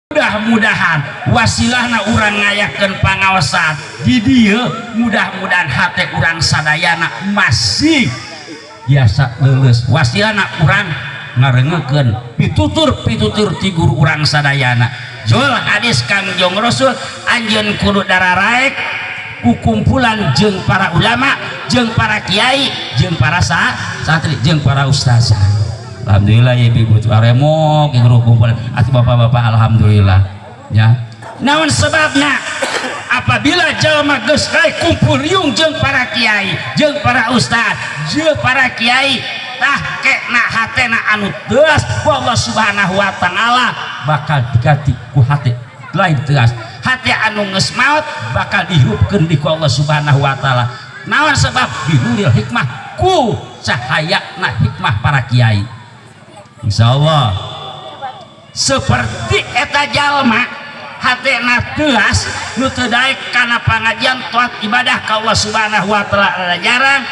Mudah-mudahan wasilahna urang ngayakeun pangaosan di dieu, mudah-mudahan hate urang sadayana masih biasa leuleus wasilahna urang ngarengekeun pitutur-pitutur ti guru urang sadayana. Jol hadis Kangjeng Rasul, anjeun kudu dararaek ku kumpulan jeung para ulama, jeung para kiai, jeung para santri, jeung para ustazah. Alhamdulillah ya, ibu aremok guru kumpulan atau bapak-bapak, alhamdulillah ya. Naon sebabna? Apabila jalma geus rek kumpul riung jeung para kiai, jeung para ustad, jeung para kiai, tah kekna hatena anu teas ku Allah Subhanahu wa Ta'ala bakal diganti ku hate lain teas. Hate anu geus maot bakal dihirupkeun di ku Allah Subhanahu wa Ta'ala. Naon sebab? Bihuril hikmah, ku cahaya na hikmah para kiai. Insyaallah seperti eta jalma hatena teas nu teu daek kana pangajian, taat ibadah ka Allah Subhanahu wa Ta'ala jarang,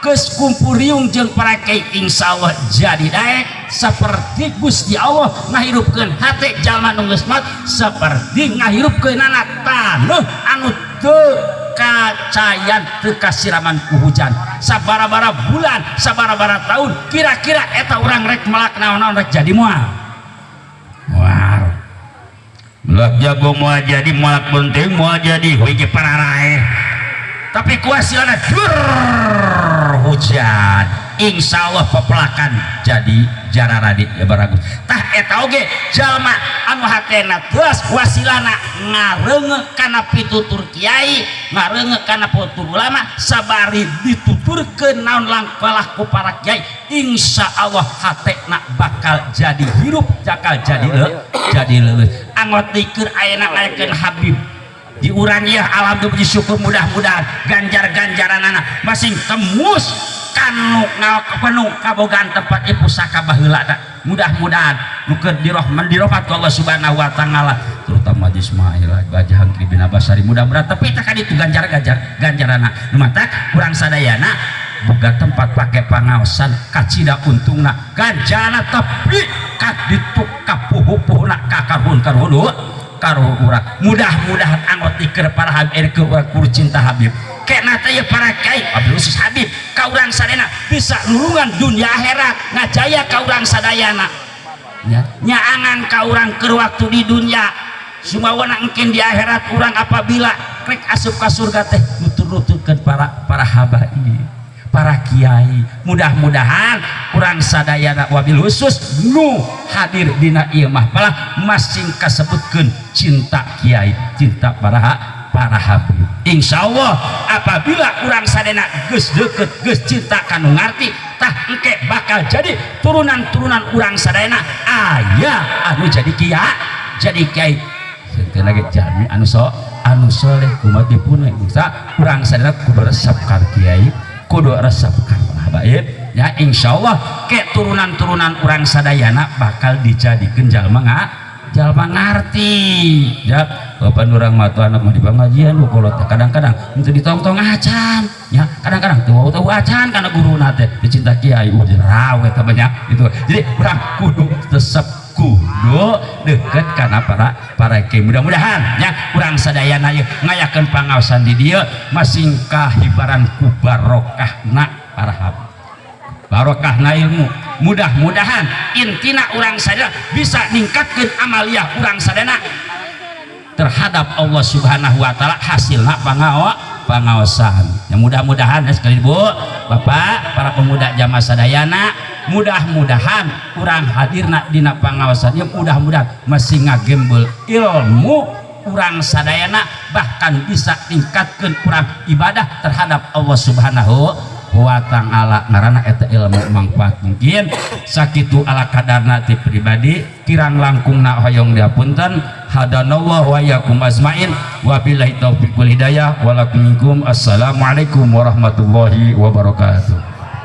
geus kumpul riung jeung para kiai, insyaallah jadi daek. Seperti Gusti Allah ngahirupkeun hate jalma nu geus maot seperti ngahirupkeunana taneuh anu teu kacayan, teu kasiraman ku hujan sabara-bara bulan, sabara-bara tahun. Kira-kira eta urang rek melak naon-naon, rek jadi moal? Moal. Melak jago moal jadi, melak penting moal jadi, hiji pararaeh. Tapi kuasilana dur hujan, insya Allah pepelakan jadi jararadi ya, baragus. Tah, eta oge jalma anu hatena teas wasilana ngareungeuk kana pitutur kiai, ngareungeuk kana pitutur ulama, sabari dituturkeun naon langkalah ku para kiai, insya Allah hatena bakal jadi hirup, bakal jadi jadi leuleus. Angot dikeun ayeuna ngayakeun Habib di urang ya, alhamdulillah, puji syukur, mudah-mudahan ganjar-ganjaran anak masing tembus kanu penuh kabogaan tempat ieu pusaka baheula. Mudah-mudahan nu keur dirohman dirohmat ku Allah Subhanahu wa Taala, terutama di Ismail Gajah Hangkri bin Abasari, mudah-mudahan tapi tak itu ganjar-ganjar ganjarana. Nu matak kurang sadayana boga tempat pake pangaosan kacida untungna, ganjarana tapi ka ditu kapuhu-puhuna ka karuhun-karuhun karuhun urang. Mudah-mudahan angot dikeun para habib ke urang kudu cinta Habib kena teh para kiai, wabil khusus Habib ka urang sadayana bisa nulungan dunia akhirat, ngajaya ka urang sadayana ya, nyaangan ka urang keur waktu di dunia sumawana engken di akhirat urang apabila rek asup ka surga teh nutur-nuturkeun para para habaib, para kiai. Mudah-mudahan urang sadayana, wabil khusus nu hadir dina ieu mahfalah, masing kasebutkeun cinta kiai, cinta para para habib. Insyaallah apabila urang sadayana geus deukeut, geus cinta kanu ngarti, tah engke bakal jadi turunan-turunan urang sadayana aya anu jadi kiai, jadi kiai teu lagi jalmi anu so anu soleh. Kumaha dipun bisa urang sadayana kudu resep ka kiai, kudu resep ka habaib ya. Insyaallah ke turunan-turunan urang sadayana bakal dijadikeun jalma nga jalma ngarti ya. Bapak urang mah anak mah di pengajian kolot, kadang-kadang untuk ditongtong acan ya, kadang-kadang tuh tahu acan karena guru nate dicinta kiai udah rawe banyak itu. Jadi urang kudu resep, kudu deket karena para para kiai. Mudah-mudahan ya urang sadayana ieu ngayakeun pangaosan di dieu masing kahibaran ku barokahna para habib, barokahna ilmu. Mudah-mudahan intina urang sadaya bisa ningkatkeun amaliyah urang sadayana terhadap Allah Subhanahu wa Ta'ala, hasilna pangaosan ya. Mudah-mudahan ya, sekali Bu, Bapak, para pemuda jamaah sadayana, mudah-mudahan urang hadirna dina pangaosan ya, mudah-mudahan masih ngagembel ilmu urang sadayana, bahkan bisa tingkatkan urang ibadah terhadap Allah Subhanahu wa Ta'ala. Ngaranna eta ilmu manfaat. Mungkin sakitu ala kadarna ti pribadi, kirang langkungna hoyong diapunten. Hadanallahu wa iyyakum ajmain, wabillahi taufiq wal hidayah, walakum minkum. Assalamualaikum warahmatullahi wabarakatuh.